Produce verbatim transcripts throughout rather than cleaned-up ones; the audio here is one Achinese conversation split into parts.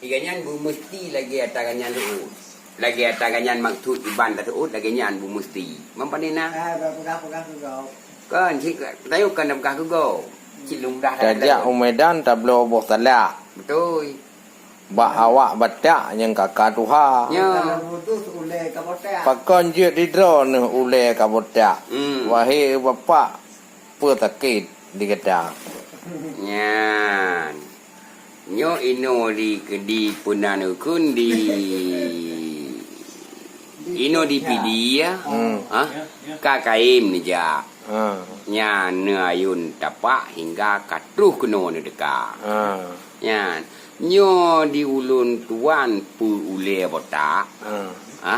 Gobnyan beumeusti lagèe ata gobnyan teuôt. Lagèe ata gobnyan maksud iban teuôt, lagèe nyan beumeusti. Meupani na? Ah, peugah-peugah keu gob. Kan, cit, tayue kan peugah keu gob. Cit lôn dah tajak u Medan tabloe boh salak. Beutôi. Bak awak Batak nyang ka ka tuha. Nya. Kalau putus ulèe ka botak. Pakon jeuet di droeneuh ulèe ka botak. Hmm. Wahé bapak, peue sakét di gata? Nyan. Nyoe inoe di, di peunan ukheun di, inoe di Pidie, ya. Hmm. Ha? Ka kayém neujak. Ha. Nyan neuayôn tapak hingga ka troh keunoe neuteuka. Ha. Nyan. Nyoe di ulôn tuan peue ulèe botak. Ha. Ha?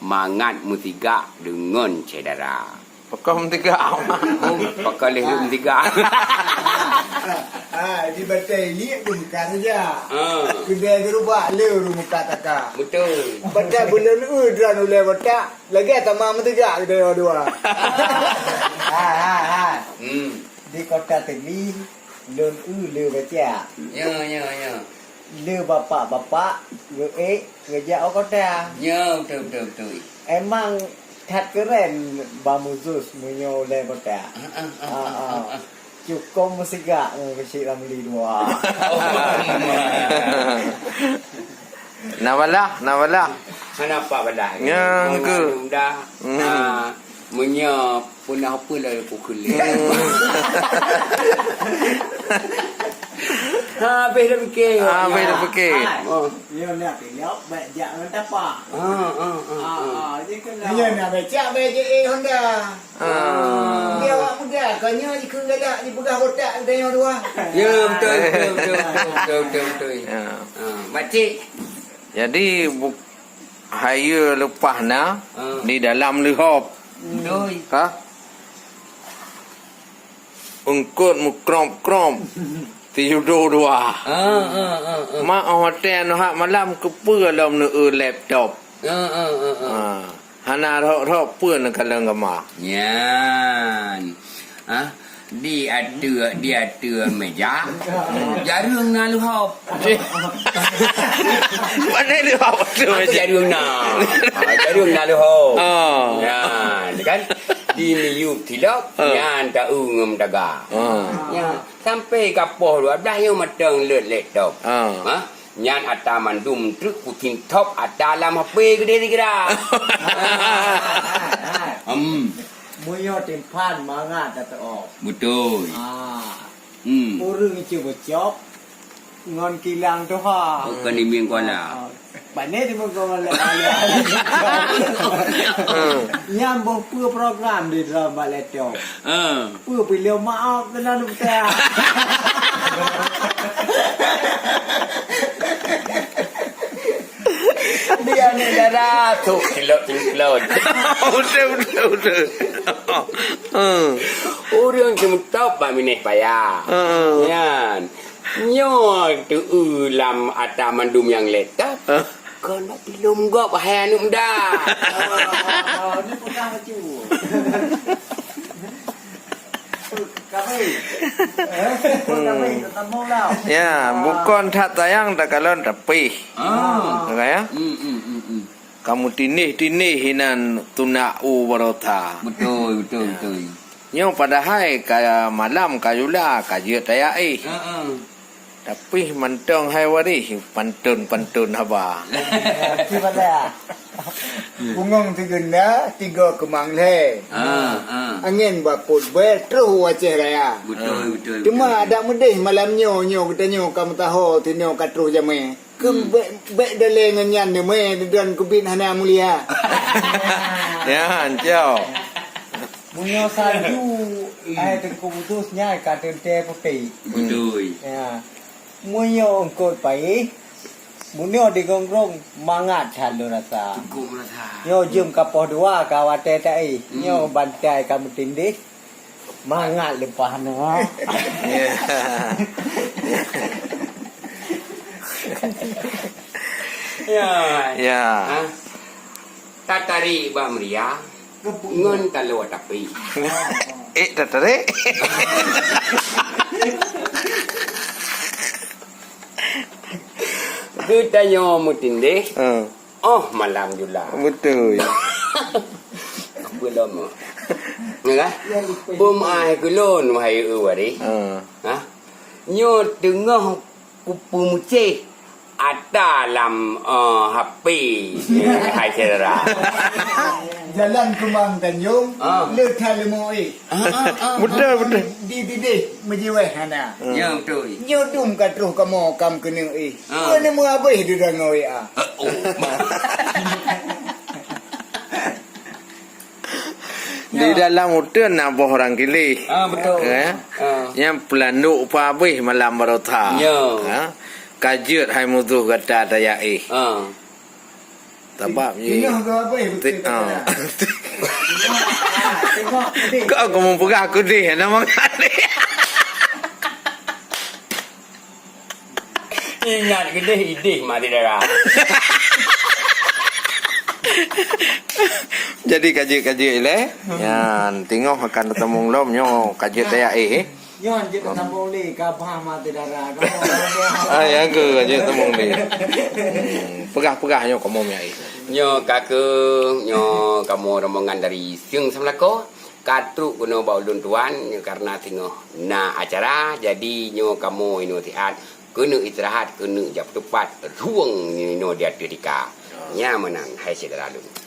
Mangat meusigak deungon syedara. Pakon meutigak? Oh, pakon lheueh meutigak. Ah, di batèe ini pun ka saja. Ah. Keudè geurubah le ureueng muka taka. Beutôi. Batèe buleuen eu droen ulèe botak, lagèe tamah meutigak keudè dua. Ha, ha, ha. Hmm. Di kota Tebi, lôn eu le baca. Ya, ya, ya. Le bapak-bapak geuék geujak u kota. Ya, beutôi, beutôi, beutôi. Emang that keuren Bang Muzus meunyoe ulèe botak. Ah, ah, ah, ah, ah, ah. Cukôp meusigak ngon Keuchik Ramli dua. Oh, na balah, na balah. Hana apa balah. Nyang ke? Mudah. Hmm. Ah, meunyoe Peue na peue lagèe kukheun lé. Habéh dah pikir. Habéh dah pikir. Oh. Nyoe nak pilok, bèk jak ngon tapa. Ah, ah, ah, ah. Ah, ah, jadi kena. Nyoe nak becak, bèk je, eh, Honda. Ah. Dia awak muda, kau nyoe jikheun galak, jipeugah botak, tengok dua. Ya, betul, betul, betul. Ya. Ah, makcik. Jadi, bu-, hayeue leupah na, ah, di dalam leuhop. Betul. Ha? Eungkot meukrop-krop, sijudo dua. Ah, ah, ah, ah. Mak, oh, watèe neuhak malam, keupeue lom neu-eu laptop? Ah, ah, ah, ah. Ha. Hana rhot-rhot peue neukalon gama. Nyan. Ha? Di ateueh, di ateueh meja. Jareueng na leuhop. Mana leuhop tu meja? Jareueng na. Ha, jareueng na leuhop. Oh. Nyan, kan? Di miyup silop, oh, nyan ta-eu ngon meudaga. Oh. Nyan, sampai ka poh dua belas nyoe mantong leuet laptop. Oh. Ha? Nyan ata mandum treuk kucing top ata lam H P keudéh sigra. Hmm. Meunyoe timphan mangat ateueh. Beutôi. Ah. Hmm. Ureueng cuba cop ngon kilang tuha. Bukan di Mingkuala. Ah, ah. Pane di Mingkuala. Hmm. Nyan boh peue program di dalam bak laptop. Ah. Peue pih lôn maoh keunan peugah. Dia ni dara tu kilot-kilot. Betul, betul, betul. Hmm. Ureueng seumeutop bak binéh paya. Hmm. Nyan. Nyoe teu-eu lam ata mandum nyang laptop. Huh? Kon bak pilom gob, hai aneuk muda. Oh, oh, oh, ni peugah bacut. Kabai. Eh, kabai, tetamong dah. Ya, bukon that sayang takalon tapih. Ah. Ka ya? Hmm, hmm, hmm, hmm. Kamoe tindéh-tindéh inan tunak u baroe that. Betul, betul, ya, betul. Nyoe padahai ka malam ka yula, ka jeuet tajak éh. Heeh. Tapi mantong hai waréh pantôn-pantôn haba. Bungong sigeunda, tiga keumang lhèe. Ah, ah. Angén bapot bèe, troh u Aceh Raya. Betul, betul, betul. Teuma adak meudéh malam nyoe, nyoe geutanyoe ka meusaho, sinoe ka troh jamèe. Keu bèk, bèk dalèe ngon nyan, neumè droen keubiet hana mulia. Nyan, cok. Meunyoe salju, eh, Teungku Kudus nyan ka teuntèe putéh. Beutôi. Ya. Meunyoe eungkôt paéh, meunyoe di Gonggong, mangat that lôn rasa. Cukup rasa. Nyoe jeuem ka poh dua ka watèe taéh. Hmm. Nyoe bantai ka meutindéh. Mangat leupah na. Ya. Ya. Ya. Ha? Tatarék bak meuria ngon taloe tapi. Eh, tatarék? Tanyoe meutindeh. Ha. Oh, malam jula. Beutôi. Apa lama? Ya kan? Peumaih kulon, wahai e waris. Ha. Ha? Nyoe teungoh kupeumuceh ata lam, eh, H P, hai syedara. Jalan Kemang Tanjong, ah, le that leumo éh. Ah, ah, ah, betul, ah, betul. Di dideh meujiweh hana. Ya, betul. Nyoe dum ka troh kamoe kam keuneuk éh. Ah. Keuneuk meuhabéh di danau ya. Ah, oh. Di dalam uteuen na boh orang kilih. Ah, betul. Eh? Ah. Nyang peulandok peuhabéh malam barô tha. Ya. Ha? Ka jeuet hai musoh gata tayak éh. Ah. Sabab ji. Tengok ke apa, eh, ti-, betul, ah. Tengok, ah, tengok, tengok. Kok aku meupeugah aku deh, nama kali? Ingat keudeh ideh mati darah. Jadi kajik-kajik ilée. Nyan, tingoh akan teutamong lom nyoe kajik tayak éh. Nyoe jeuet teutamong lé, ka bah mati darah. Ah, ya ke, kajik tamong lé. Hmm, peugah-peugah nyoe kamoe miyak éh. Nyoe ka keuh, nyoe kamoe rombongan dari Sieng Seumulako. Ka trok keunoe bak ulôn tuan, nyoe karena singoh na acara, jadi nyoe kamoe inoe siat keuneuk istirahat, keuneuk jak peutupat rueng inoe di ateueh tika. Nyan meunan, hai syedara lôn.